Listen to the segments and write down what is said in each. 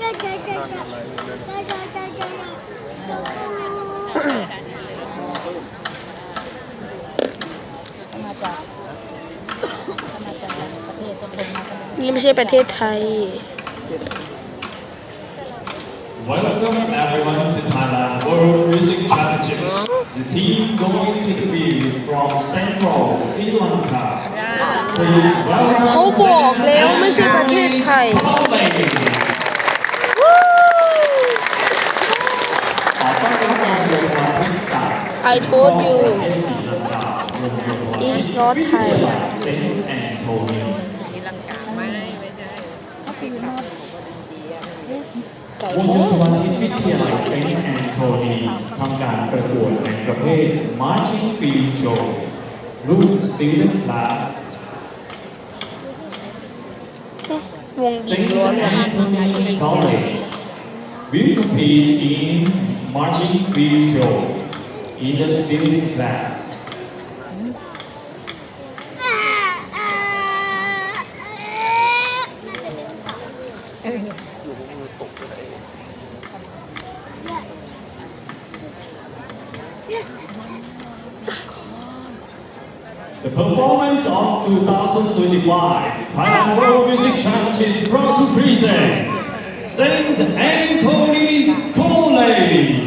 ມາຈາກ ມາຈາກປະເທດ ຕົກລົງມາກັນ ນີ້ບໍ່ໃຊ່ປະເທດໄທ. Welcome everyone to Thailand World Music Championships. The team going to the field is from Central Sri Lanka. Please welcome ເຂົາບອກແລ້ວ Saint ບໍ່ໃຊ່ປະເທດໄທ. Anthony's College. ຂໍຕ້ອນຮັບການເດີນທາງຈາກ I told you. It's not Thai. Saint Anthony's. ວງດົນຕະວັນທິດວິທະຍາໄລ Saint Anthony's ທຳການປະກວດໃນປະເພດ Marching Field Show ລຸ້ນ Student Class. ວົງ Saint Anthony's College will compete in Marching Field Show in the Student Class. ເອີ The performance of two thousand twenty-five Thailand World Music Championship brought to present Saint Anthony's College.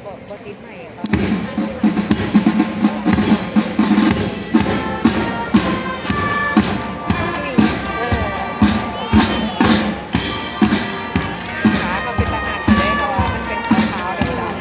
ບໍ່ ບໍ່ຕິດໃໝ່ເຂົາ ເອີ ຂາເຂົາເປັນຕາຫັກເດ້ ເພາະວ່າມັນເປັນຂາວໆ ດຳໆ.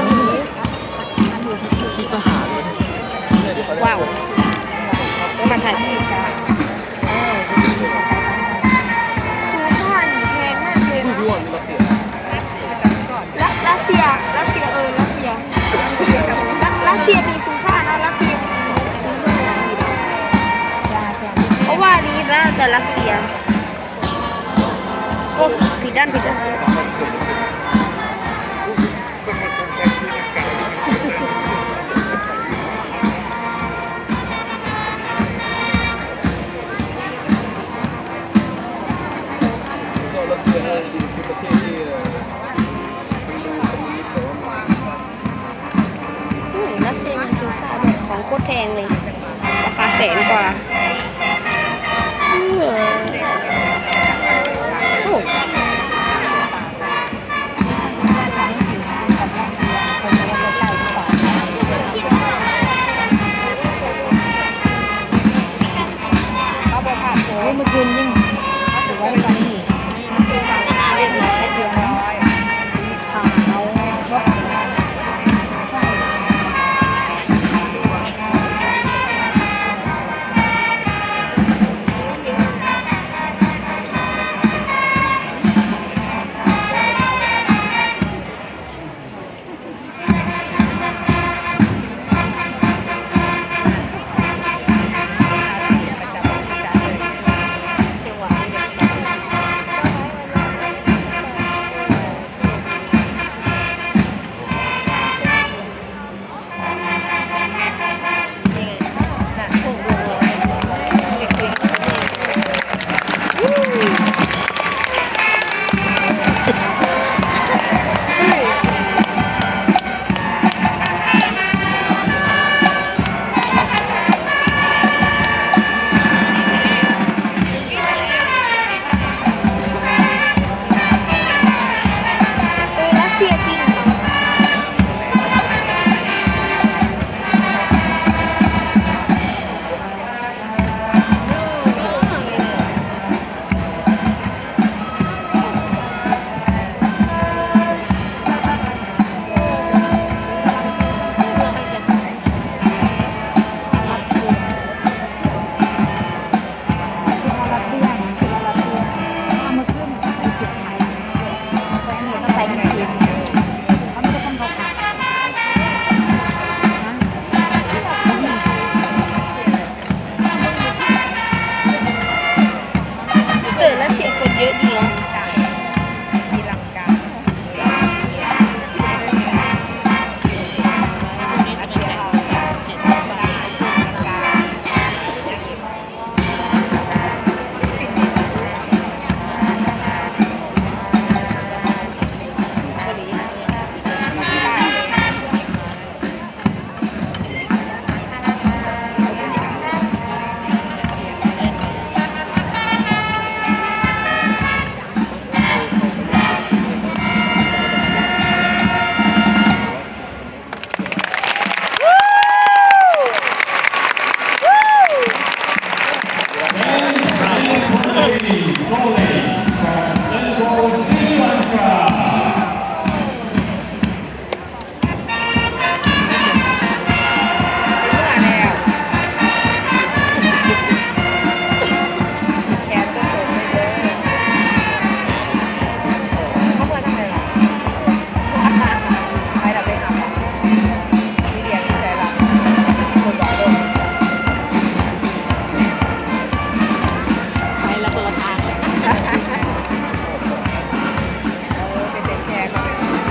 ຄືທະຫານເລີຍ. ວ້າວ ມາຖ່າຍຮູບກັນ. ສຸສານນີ້ແພງມາກເລີຍ. ຄືຢູ່ອັນລັດເຊຍ ລະ ຣັດເຊຍ ຣັດເຊຍ ເອີ ຣັດເຊຍ ຣັດ ຣັດເຊຍມີສຸສານເນາະ ຣັດເຊຍມີ ເພາະວ່ານີ້ໜ້າຈະຣັດເຊຍ. ໂອ້ ຜິດດ້ານ ຜິດດ້ານ. ອືມ ຣັດເຊຍມີສຸສານ ຂອງໂຄດແພງເລີຍ ລາຄາແສນກວ່າ.